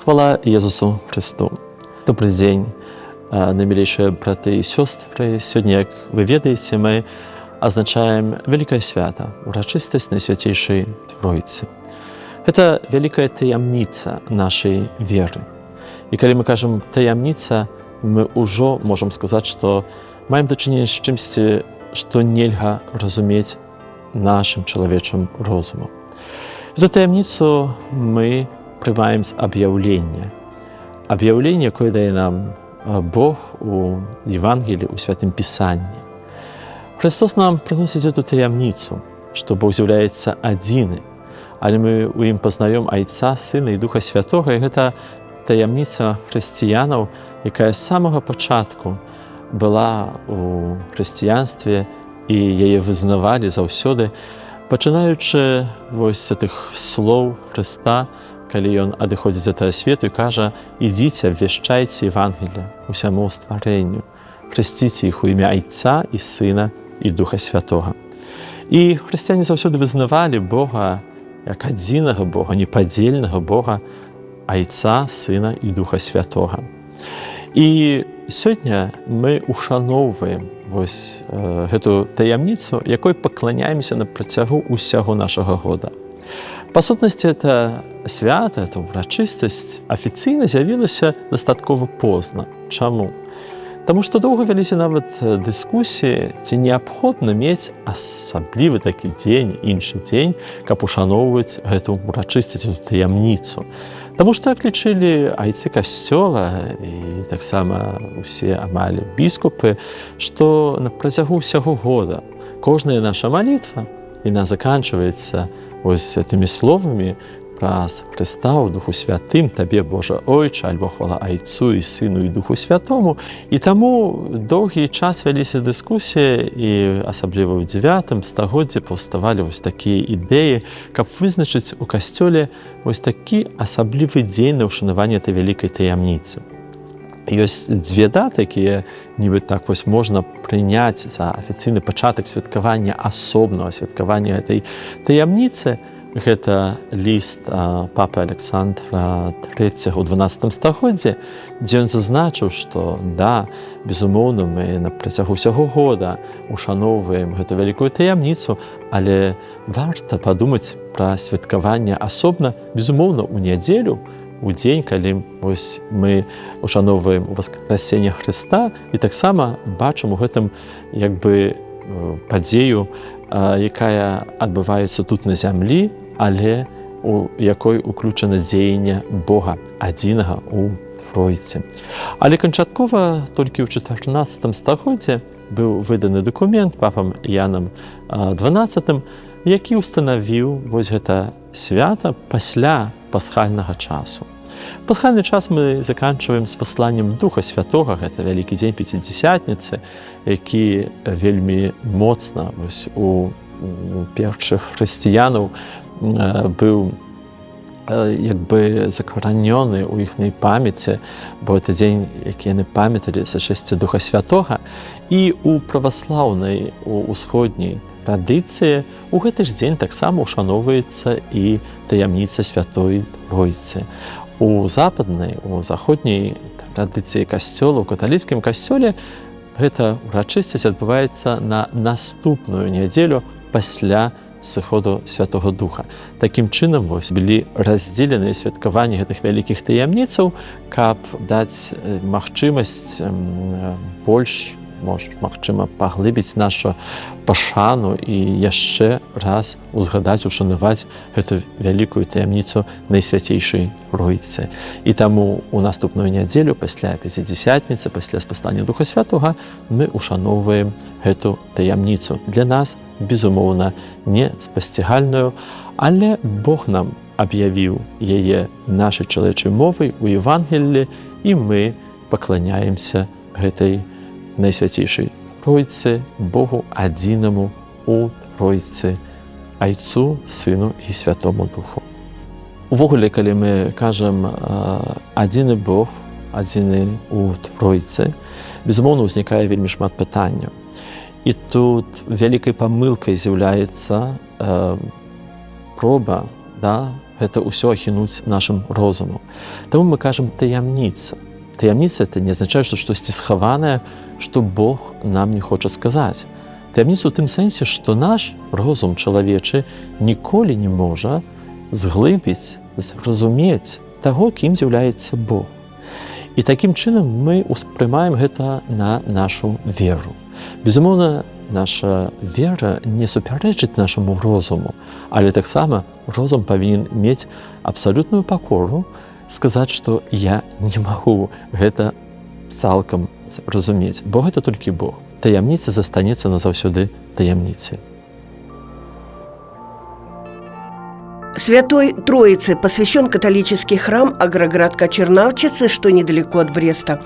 Хвала Езусу Хрысту. Добры дзень, наймілейшыя браты і сёстры. Сёння, як вы ведаеце, мы азначаем вялікае свята, урачыстасць Найсвяцейшай Тройцы. Гэта вялікая таямніца нашай веры. І калі мы кажам «таямніца», мы ўжо можам сказаць, што маем дачыненне з чымсьці, што нельга разумець нашым чалавечым розумам. Эту таямніцу мы прымаем з аб'яўлення. Аб'яўленне, якое дае нам Бог у Евангелі, у Святым Пісанні. Хрыстос нам прыносіць эту таямніцу, што Бог з'яўляецца адзіны, але мы ў ім пазнаём Айца, Сына і Духа Святога, і гэта таямніца хрысціянаў, якая з самага пачатку была у хрысціянстве, і яе вызнавалі заўсёды, пачынаючы вось з тых слоў Хрыста, калі ён адыходзіць з гэтага свету і кажа: «Ідзіце, абвяшчайце Евангелле усяму стварэнню, хрысціце іх у імя Айца і Сына і Духа Святога». І хрысціяне заўсёды вызнавалі Бога як адзінага Бога, непадзельнага Бога, Айца, Сына і Духа Святога. І сёння мы ушаноўваем вось гэту таямніцу, якой пакланяемся на працягу ўсяго нашага года. Па сутнасці, это свята, это ўрачыстасць афіцыйна з'явілася дастаткова позна. Чаму? Таму што доўга вяліся нават дыскусіі, ці неабходна мець асаблівы такі дзень, іншы дзень, каб ушаноўваць гэту урачыстасць, эту таямніцу. Таму што, як лічылі айцы касцёла і таксама усе амаль біскупы, што на працягу ўсяго года кожная наша малітва, яна заканчваецца вось гэтымі словамі: «Праз Хрыста ў Духу Святым Табе, Божа Ойча», альбо «Хвала Айцу і Сыну і Духу Святому». І таму доўгі час вяліся дыскусіі, і асабліва ў 9 стагоддзі паўставалі вось такія ідэі, каб вызначыць у касцёле вось такі асаблівы дзень на ўшанаванне этой вялікай таямніцы. Ёсць дзве даты, якія нібы так вось можна прыняць за афіцыйны пачатак святкавання, асобнага святкавання этой таямніцы. Гэта ліст папы Александра III у 12 стагоддзі, дзе ён зазначыў, што да, безумоўна, мы на працягу ўсяго года ушаноўваем гэту вялікую таямніцу, але варта падумаць пра святкаванне асобна, безумоўна, у нядзелю, у дзень, калі вось мы ушаноўваем Уваскрасенне Хрыста і таксама бачым у гэтым як бы падзею, якая адбываецца тут, на зямлі, але у якой уключана дзеянне Бога, адзінага у Тройцы. Але канчаткова толькі ў 14 стагоддзе быў выданы дакумент папам Янам XII, які ўстанавіў вось гэта свята пасля пасхальнага часу. Пасхальны час мы заканчваем з пасланнем Духа Святога, гэта вялікі дзень Пяцідзесятніцы, які вельмі моцна вось у першых хрысціянаў быў як бы закаранёны ў іхнай памяці, бо это дзень, які яны памяталі сышэсце Духа Святога. І у праваслаўнай, у усходняй традыцыі у гэты ж дзень таксама ушаноўваецца і таямніца Святой Тройцы. У западнай, у заходняй традыцыі касцёла, у каталіцкім касцёле гэта ўрачыстасць адбываецца на наступную нядзелю пасля сыходу Святого Духа. Такім чынам вось былі раздзеленыя святкаванні гэтых вялікіх таямніцаў, каб даць магчымасць больш, магчыма, паглыбіць нашу пашану і яшчэ раз узгадаць, ушанаваць гэту вялікую таямніцу Найсвяцейшай Тройцы. І таму у наступную нядзелю пасля Пяцідзесятніцы, пасля спаслання Духа Святога мы ушаноўваем гэту таямніцу. Для нас, безумоўна, не спасцігальную, але Бог нам аб'явіў яе нашай чалавечай мовай у Евангеллі, і мы пакланяемся гэтай Найсвяцейшай Тройцы, Богу адзінаму у Тройцы, Айцу, Сыну і Святому Духу. Увогуле, калі мы кажам «адзіны Бог, адзіны у Тройцы», безумоўна, узнікае вельмі шмат пытанняў. І тут вялікай памылкай з'яўляецца проба, да, гэту гэта ўсё ахінуць нашым розумам. Таму мы кажам таямніца. Таямніца — это не азначае, што штосьці схаванае, што Бог нам не хоча сказаць. Таямніца ў тым сэнсе, што наш розум чалавечы ніколі не можа зглыбіць, зразумець таго, кім з'яўляецца Бог. І такім чынам мы ўспрымаем гэта на нашу веру. Безумоўна, наша вера не супярэчыць нашаму розуму, але таксама розум павінен мець абсалютную пакору, сказаць, што я не магу гэта цалкам разумець, бо гэта толькі Бог. Таямніца застанецца назаўсёды таямніцай. Святой Троице посвящен католический храм агроградка Чернавчицы, что недалеко от Бреста.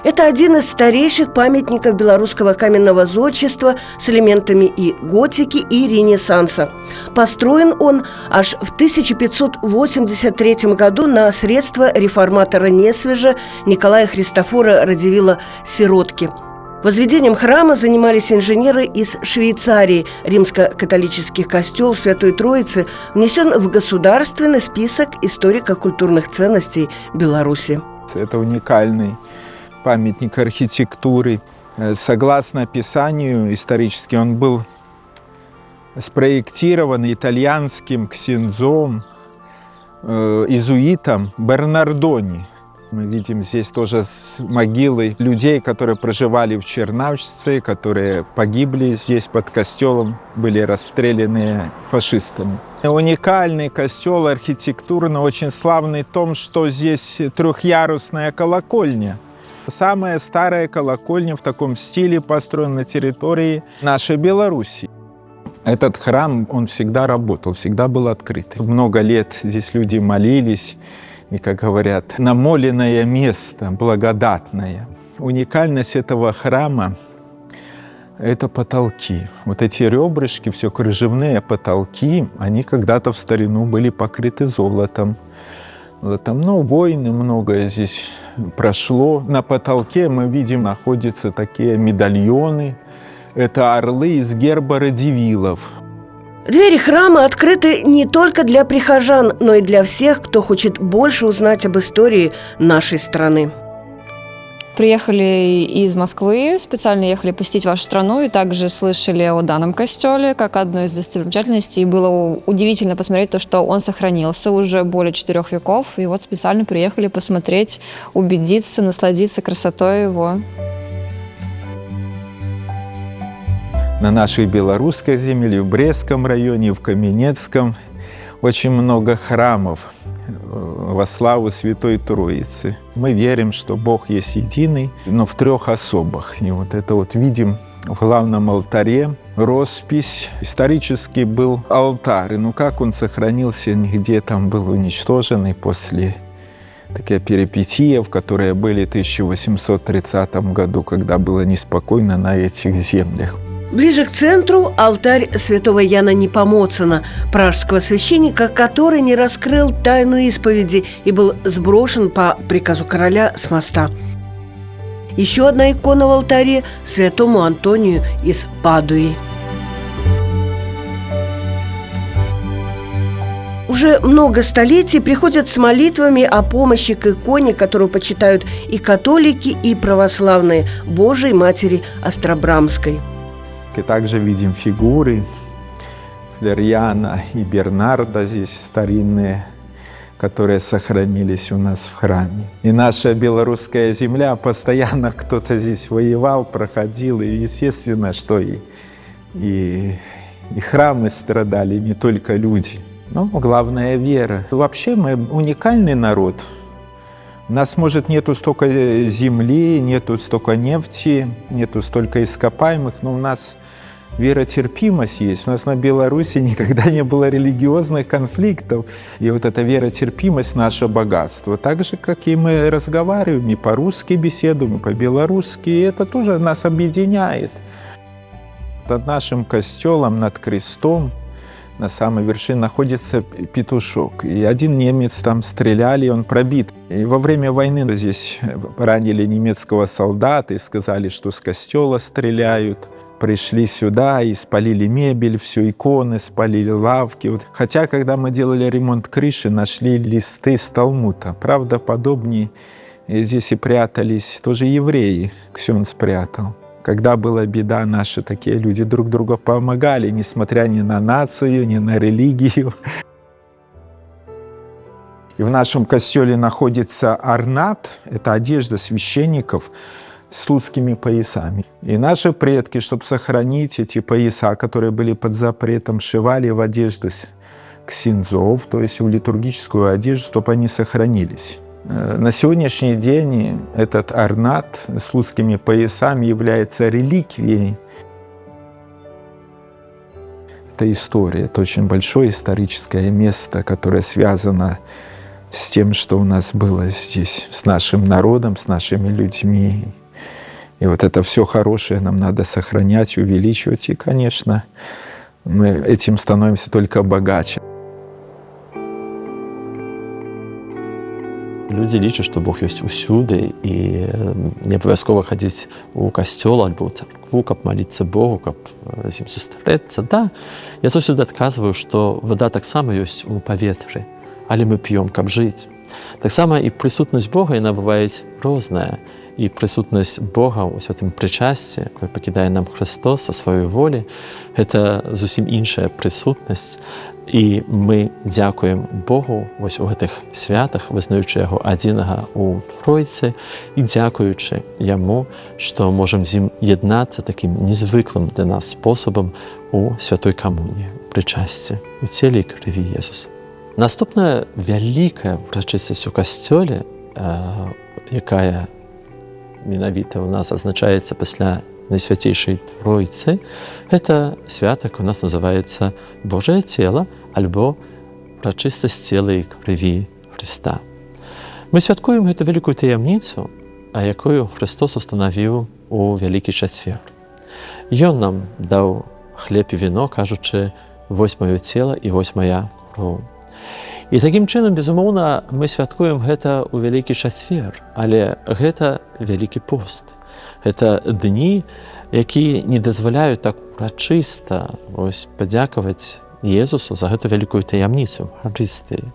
Это один из старейших памятников белорусского каменного зодчества с элементами и готики, и ренессанса. Построен он аж в 1583 году на средства реформатора Несвижа Николая Христофора Радивила Сиротки. Возведением храма занимались инженеры из Швейцарии. Римско-католический костел Святой Троицы внесен в государственный список историко-культурных ценностей Беларуси. Это уникальный памятник архитектуры. Согласно описанию исторически, он был спроектирован итальянским ксендзом, иезуитом Бернардони. Мы видим здесь тоже с могилы людей, которые проживали в Чернавчице, которые погибли здесь под костелом, были расстреляны фашистами. Уникальный костел архитектурно, очень славный в том, что здесь трехъярусная колокольня. Самая старая колокольня в таком стиле построена на территории нашей Беларуси. Этот храм, он всегда работал, всегда был открыт. Много лет здесь люди молились, и, как говорят, намоленное место, благодатное. Уникальность этого храма – это потолки. Вот эти ребрышки, все кружевные потолки, они когда-то в старину были покрыты золотом. Там, ну, войны многое здесь прошло. На потолке мы видим, находятся такие медальоны. Это орлы из герба Радивилов. Двери храма открыты не только для прихожан, но и для всех, кто хочет больше узнать об истории нашей страны. Приехали из Москвы, специально ехали посетить вашу страну и также слышали о данном костеле как одной из достопримечательностей. И было удивительно посмотреть то, что он сохранился уже более 4 веков. И вот специально приехали посмотреть, убедиться, насладиться красотой его. На нашей белорусской земле, в Брестском районе, в Каменецком очень много храмов во славу Святой Троицы. Мы верим, что Бог есть единый, но в 3 особах. И вот это вот видим в главном алтаре роспись. Исторически был алтарь, но как он сохранился, нигде там был уничтожен, и после таких перипетиев, которые были в 1830 году, когда было неспокойно на этих землях. Ближе к центру алтарь святого Яна Непомуцена, пражского священника, который не раскрыл тайну исповеди и был сброшен по приказу короля с моста. Еще одна икона в алтаре святому Антонию из Падуи. Уже много столетий приходят с молитвами о помощи к иконе, которую почитают и католики, и православные, Божией Матери Остробрамской. И также видим фигуры Флориана и Бернарда здесь старинные, которые сохранились у нас в храме. И наша белорусская земля, постоянно кто-то здесь воевал, проходил, и естественно, что и храмы страдали, не только люди. Но главное — вера. Вообще мы уникальный народ. У нас, может, нету столько земли, нету столько нефти, нету столько ископаемых, но у нас веротерпимость есть. У нас на Беларуси никогда не было религиозных конфликтов. И вот эта веротерпимость — наше богатство. Так же, как и мы разговариваем, и по-русски беседуем, и по-белорусски, и это тоже нас объединяет. Над нашим костелом, над крестом, на самой вершине находится петушок. И один немец там стреляли, он пробит. И во время войны здесь ранили немецкого солдата и сказали, что с костела стреляют. Пришли сюда и спалили мебель, всю, иконы, спалили лавки. Вот. Хотя, когда мы делали ремонт крыши, нашли листы с Талмуда. Правда, подобнее здесь и прятались тоже евреи, ксендз спрятал. Когда была беда, наши такие люди друг другу помогали, несмотря ни на нацию, ни на религию. И в нашем костеле находится орнат, это одежда священников с луцкими поясами. И наши предки, чтобы сохранить эти пояса, которые были под запретом, сшивали в одежду ксендзов, то есть в литургическую одежду, чтобы они сохранились. На сегодняшний день этот орнат с луцкими поясами является реликвией. Это история, это очень большое историческое место, которое связано с тем, что у нас было здесь, с нашим народом, с нашими людьми. И вот это все хорошее нам надо сохранять, увеличивать. И, конечно, мы этим становимся только богаче. Людзі лічаць, што Бог ёсць усюды і не абавязкова хадзіць у касцёл альбо ў царкву, каб маліцца Богу, каб з ім сустрэцца. Да, я заўсёды адказваю, што вада таксама ёсць у паветры, але мы п'ём, каб жыць. Таксама і прысутнасць Бога, яна бывае розная. І прысутнасць Бога ў святым прычасці, якое пакідае нам Хрыстос са сваёй волі, гэта зусім іншая прысутнасць. І мы дзякуем Богу вось у гэтых святах, вызнаючы яго адзінага ў Тройцы і дзякуючы яму, што можам з ім яднацца такім незвыклым для нас спосабам у святой камуніі, прычасці, у целе і крыві Езуса. Наступная вялікая урачыстасць у касцёле, якая менавіта ў нас адзначаецца пасля Найсвяцейшай Тройцы, гэта свята, у нас называецца Божае цела альбо урачыстасць цела і крыві Хрыста. Мы святкуем гэту вялікую таямніцу, а якую Хрыстос устанавіў у вялікі чацвер. Ён нам даў хлеб і віно, кажучы: вось маё цела і вось моя кроў. І такім чынам, безумоўна, мы святкуем гэта ў вялікі чацвер, але гэта вялікі пост. Гэта дні, якія не дазваляюць так урачыста вось падзякаваць Езусу за гэту вялікую таямніцу Эўхарыстыі.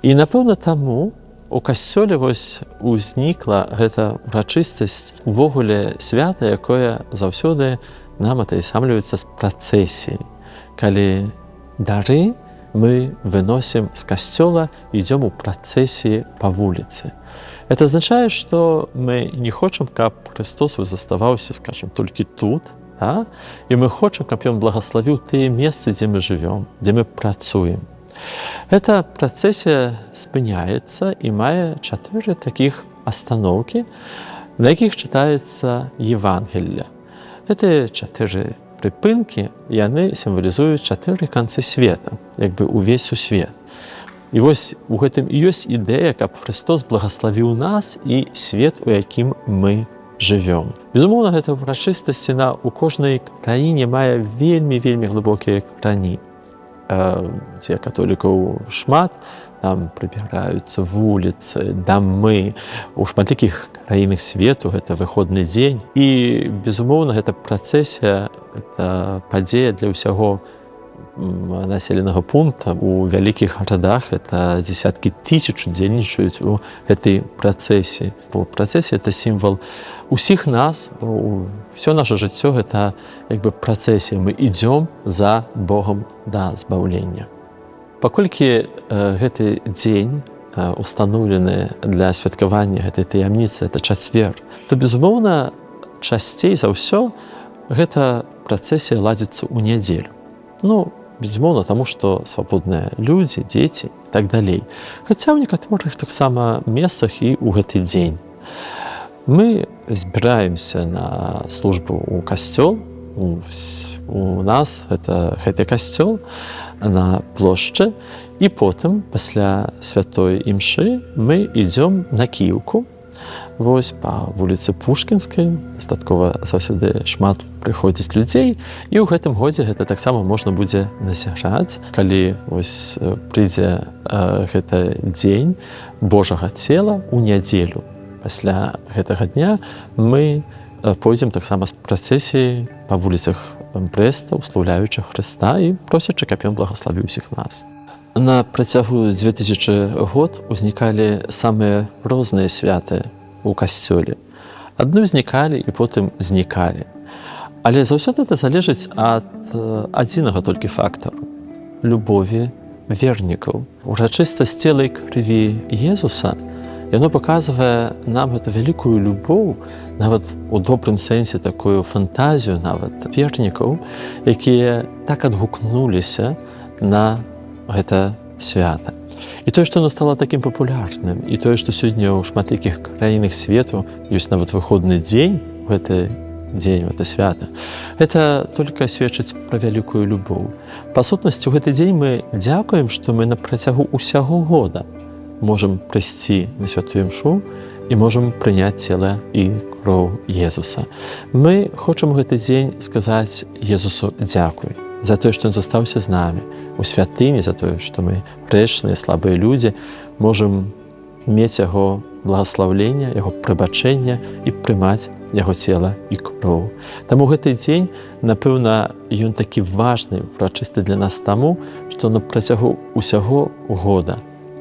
І, напэўна, таму у касцёле вось узнікла гэта урачыстасць, увогуле свята, якое заўсёды нам атаясамліваецца з працэсіяй. Калі дары мы выносім з касцёла, ідзём у працэсіі па вуліцы. Это азначае, што мы не хочам, каб Хрыстос заставаўся, скажем, толькі тут, да? І мы хочам, каб ён благаславіў тыя месцы, дзе мы жывём, дзе мы працуем. Эта працэсія спыняецца і мае 4 такіх астаноўкі, на якіх чытаецца Евангелле. Гэтыя 4 прыпынкі, яны сімвалізуюць 4 канцы света, як бы увесь сусвет. І вось у гэтым і ёсць ідэя, каб Хрыстос благаславіў нас і свет, у якім мы жывём. Безумоўна, гэта ўрачыстасць, яна ў кожнай краіне мае вельмі, вельмі глыбокія карані. Дзе католікаў шмат, там прыбіраюцца вуліцы, дамы. У шматлікіх краінах свету гэта выходны дзень. І, безумоўна, гэта працэсія, это падзея для ўсяго населенага пункта. У вялікіх гарадах это дзесяткі тысяч удзельнічаюць у гэтай працэсіі. Бо працэсія — это сімвал усіх нас, бо ўсё наше жыццё гэта як бы працэсія. Мы ідзём за Богам да збаўлення. Паколькі гэты дзень устаноўлены для святкавання гэтай таямніцы, это чацвер, то, безумоўна, часцей за ўсё гэта працэсія ладзіцца ў нядзелю. Безумоўна, таму што свабодныя людзі, дзеці і так далей. Хаця ў некаторых таксама месцах і ў гэты дзень. Мы збіраемся на службу ў касцёл. У нас гэта гэты касцёл на плошчы, і потым пасля святой імшы мы ідзём на Кіўку, вось па вуліцы Пушкінскай. Дастаткова заўсёды шмат прыходзіць людзей, і ў гэтым годзе гэта таксама можна будзе назіраць, калі вось прыйдзе гэта дзень Божага цела ў нядзелю. Пасля гэтага дня мы Пойдзем таксама з працэсіяй па вуліцах Брэста, услаўляючы Хрыста і просячы, каб ён благаславіў усіх нас. На працягу 2000 год узнікалі самыя розныя святы ў касцёле. Адны ўзнікалі і потым знікалі. Але заўсёды это залежыць ад адзінага толькі фактару — любові вернікаў. Урачыстасць цела і крыві Езуса, яно паказвае нам гэту вялікую любоў, нават у добрым сэнсе такую фантазію нават вернікаў, якія так адгукнуліся на гэта свята. І тое, што оно стало такім папулярным, і тое, што сёння ў шматлікіх краінах свету ёсць нават выходны дзень у гэты дзень, это свята. Это только сведчыць пра вялікую любоў. Па сутнасці, у гэты дзень мы дзякуем, што мы на працягу ўсяго года можам прыйсці на святую імшу і можам прыняць цела і кроў Езуса. Мы хочам у гэты дзень сказаць Езусу дзякуй за тое, што ён застаўся з намі у святыні, за тое, што мы, грэшныя, слабыя людзі, можам мець яго благаслаўлення, яго прабачэння і прымаць яго цела і кроў. Таму гэты дзень, напэўна, ён такі важны, урачысты для нас таму, што на працягу ўсяго года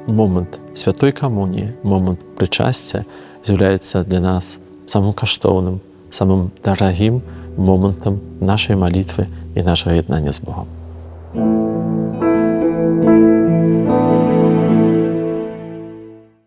момант святой камуніі, момант прычасця з'яўляецца для нас самым каштоўным, самым дарагім момантам нашай малітвы і нашага яднання з Богом.